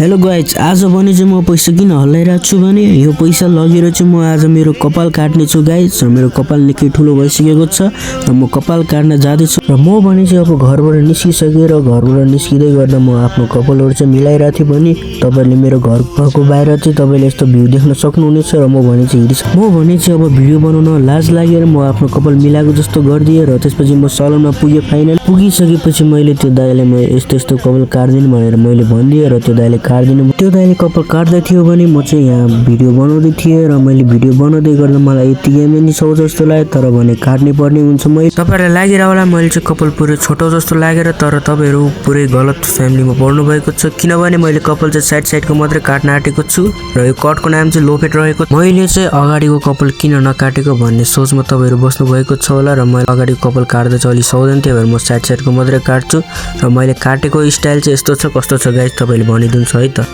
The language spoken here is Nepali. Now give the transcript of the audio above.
हेलो गाइज, आज भने चाहिँ म पैसा किन हल्लाइरहेको छु भने यो पैसा लगेर चाहिँ म आज मेरो कपाल काट्ने छु गाइज। र मेरो कपाल निकै ठुलो भइसकेको छ र म कपाल काट्न जाँदैछु। र म भने चाहिँ अब घरबाट निस्किसकेर घरबाट निस्किँदै गर्दा म आफ्नो कपालहरू चाहिँ मिलाइरहेको थिएँ भने तपाईँले मेरो घरको बाहिर चाहिँ तपाईँले यस्तो भ्यू देख्न सक्नुहुनेछ। र म भने चाहिँ अब भिडियो बनाउन लाज लागेर म आफ्नो कपाल मिलाएको जस्तो गरिदिएँ। र त्यसपछि म सलनमा पुगेँ। फाइनल पुगिसकेपछि मैले त्यो दाइलाई म यस्तो यस्तो कपाल काट्दिनु भनेर मैले भनिदिएँ र त्यो दाइले काट्दिनु। त्यो दाइले कपाल काट्दै थियो भने म चाहिँ यहाँ भिडियो बनाउँदै थिएँ र मैले भिडियो बनाउँदै गर्दा मलाई यतिकै नि सौ जस्तो लाग्यो। तर भने काट्नै पर्ने हुन्छ। मैले तपाईँहरूलाई लागिरह होला मैले चाहिँ कपाल पुरै छोटो जस्तो लागेर, तर तपाईँहरू पुरै गलत फ्यामिलीमा पर्नु भएको छ। किनभने मैले कपाल चाहिँ साइडको मात्रै काट्न आँटेको छु र यो कटको नाम चाहिँ लोफेट रहेको। मैले चाहिँ अगाडिको कपाल किन नकाटेको भन्ने सोचमा तपाईँहरू बस्नु भएको छ होला। र मैले अगाडिको कपाल काट्दा चाहिँ अलि सक्दैन, त्यही भएर म साइडको मात्रै काट्छु। र मैले काटेको स्टाइल चाहिँ यस्तो छ, कस्तो छ गाइस तपाईँले भनिदिनुहोस् है त।